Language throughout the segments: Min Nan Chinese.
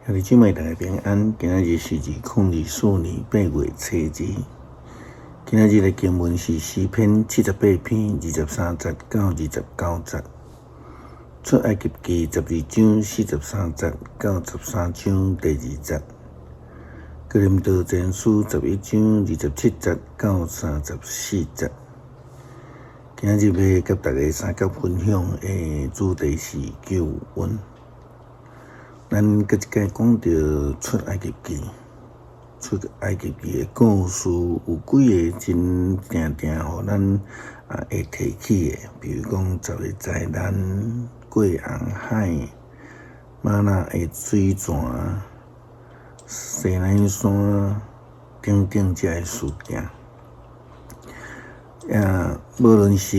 兄弟姊妹大家平安，今仔日是2024年8月初二。今仔日的經文是詩篇78篇23節到29節，出埃及記12章43節到13章第2節，哥林多前書11章27節到34節。今仔日欲佮大家相佮分享的主題是救恩。咱閣一擺講著出埃及記，出埃及記的故事有幾个真定定予咱會提起的，比如講十个災難、過紅海、瑪納的水泉、西奈山等等這个事件。無論是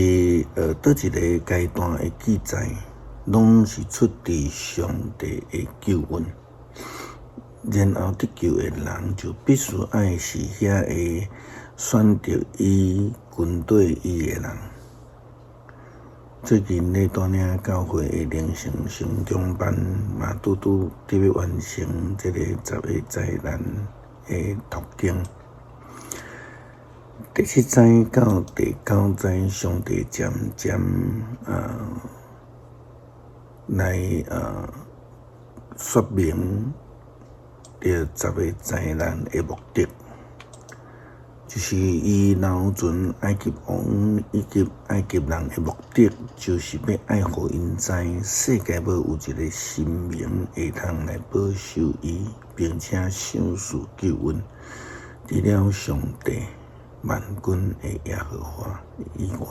佗一个階段的記載，攏是出自上帝的救恩，然後得救的人就必須愛是遐个選擇伊、跟綴伊的人。最近咧帶領教會的靈性成長班嘛，拄拄佇欲完成這个十个災難的讀經。第七災到第九災，上帝漸漸來說明著十个災難的目的，就是伊留存埃及王以及埃及人的目的，就是欲愛予𪜶知世界欲有一个神明會通來保守伊，並且賞賜救恩，除了上帝萬軍的耶和華以外。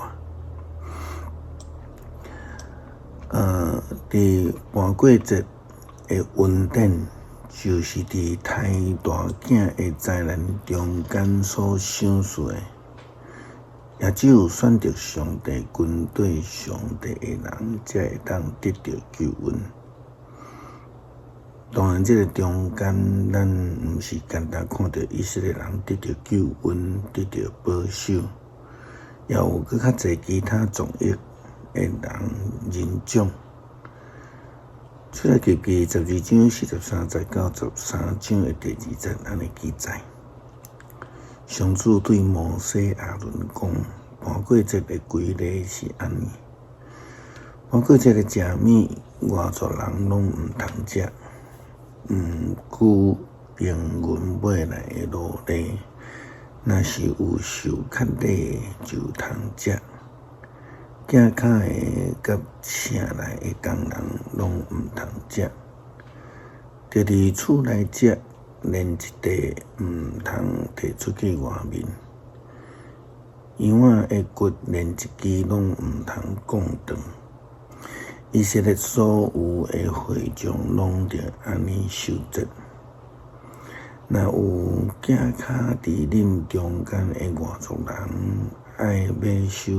佇盤過節的恩典，就是佇胎大囝的災難中間所賞賜的，也只有選擇上帝、跟綴上帝的人，才會當得著救恩。當然，這个中間，咱毋是干焦看著以色列人得著救恩、得著保守，也有閣較濟其他族裔的人人種。出埃及記12章43節到13章的第二節按呢記載：上主對摩西、亞倫講，盤過節的規例是按呢：盤過節的食物，外族人攏毋通食，毋過用銀買來的奴隸，若是有受割禮的，就通食。寄跤的佮請來的工人攏毋通食，著佇厝內食，連一塊毋通提出去外面。羊仔的骨連一支攏毋通摃斷。以色列所有的會眾攏著按呢守節。若有寄跤佇恁中間的外族人，愛欲守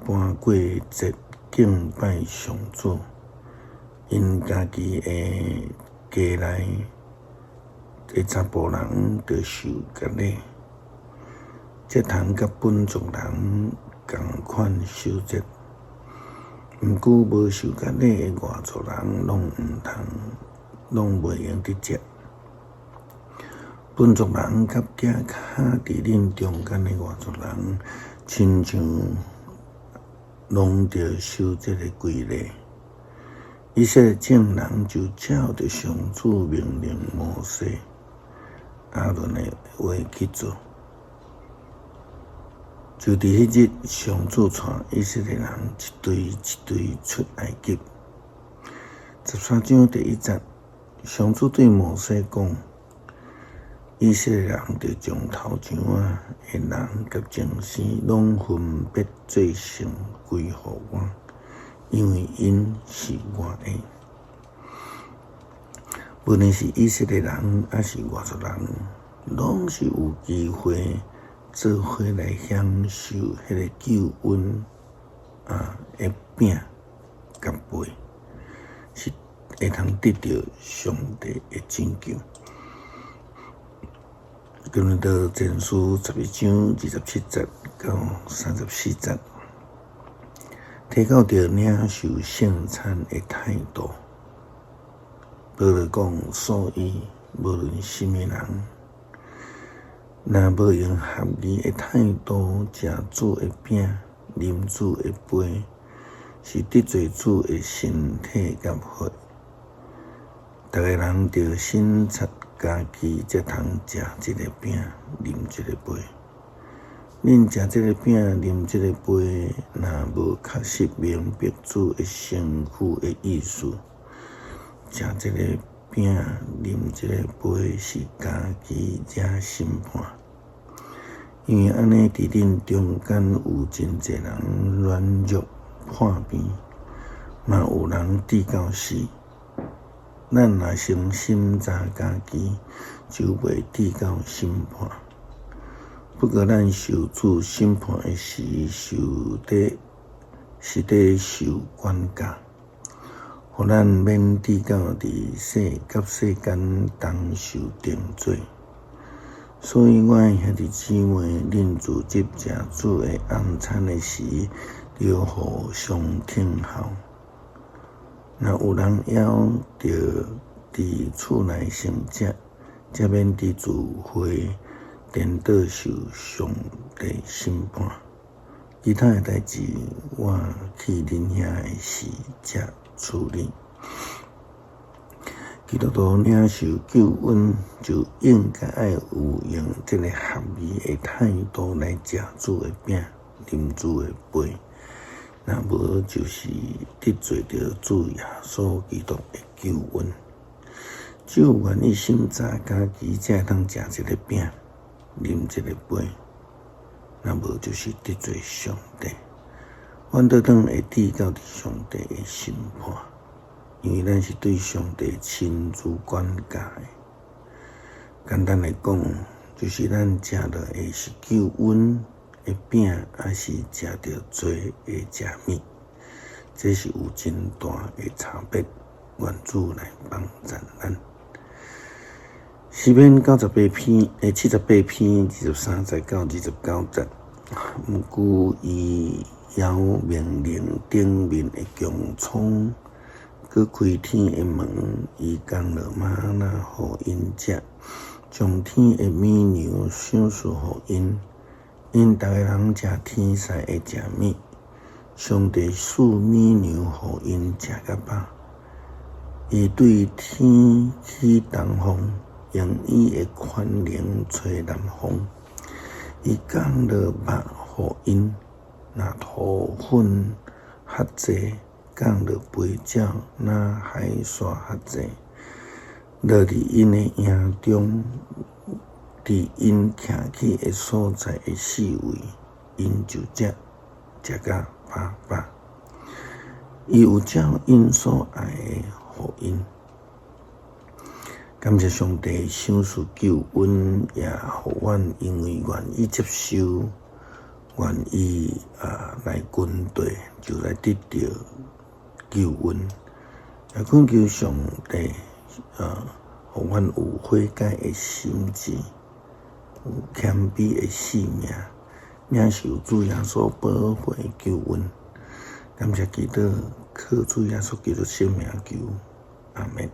盤過節敬拜上主，𪜶家己的家內的查埔人著受割禮，才通佮本族人仝款守節。毋過無受割禮的外族人攏毋通，攏袂用得食。本族人佮寄跤佇恁中間的外族人，親像攏著守這个規例。以色列眾人就照著上主命令摩西、亞倫的話去做。就佇彼日，上主帶以色列人一隊一隊出埃及。13章第1節，上主對摩西講：以色列人著將頭上仔的人佮眾生攏分別做聖歸予我，因為𪜶是我的。無論是以色列人抑是外族人，攏是有機會做伙來享受彼个救恩的餅佮杯，是會通得著上帝的拯救。哥林多前書11章27節到34節，提到著領受聖餐的態度。保羅講，所以無論啥物人，若無用合宜的態度食主的餅、啉主的杯，是得罪主的身體佮血。逐个人著省察家己，才通食這个餅、啉這个杯。恁食這个餅、啉這个杯，若無確實明白主的身軀的意思，食這个餅、啉這个杯，是家己惹審判。因為按呢，佇恁中間有真濟人軟弱破病，嘛有人至到死。咱若先審查家己，就袂至到審判。不過，咱受主審判的時，是咧受管教，予咱免至到佇世佮世間同受定罪。所以，我的兄弟姊妹，恁聚集食主的晚餐的時，著互相聽候。若有人枵，著佇厝內先食，才免佇聚會顛倒受上帝審判。其他的代誌，我去恁遐的時才處理。基督徒領受救恩，就應該愛有用這个合宜的態度來食主的餅、啉主的杯。若無，就是得罪著主耶穌基督的救恩。只有願意審查家己，才會當食這个餅、啉這个杯。若無，就是得罪上帝。阮倒轉會至到佇上帝的審判，因為咱是對上帝親自管教的。簡單來講，就是咱食落的是救恩的餅，抑是食著罪的食物，這是有真大的差別。願主來幫贊咱。詩篇98篇，78篇23節到29節，毋過伊猶命令頂面的穹蒼，閣開天的門，伊降落嗎哪予𪜶食，將天的米糧賞賜予𪜶。𪜶逐个人食天使的食物，上帝賜米糧予𪜶食甲飽。伊對天起東風，用伊的權能吹南風。伊降落肉予𪜶，若塗粉較濟，降落肥鳥，若海沙較濟，落佇𪜶的營中，佇𪜶徛起的所在的四圍，𪜶就食，食甲飽飽。伊有照𪜶所愛的予𪜶。感謝上帝賞賜救恩，也予阮因為願意接受，願意啊來跟綴，就來得著救恩。也懇求上帝啊，予阮有悔改的心志，有謙卑的性命，領受主耶穌寶血救恩。感謝基督，靠主耶穌基督聖名求，阿們。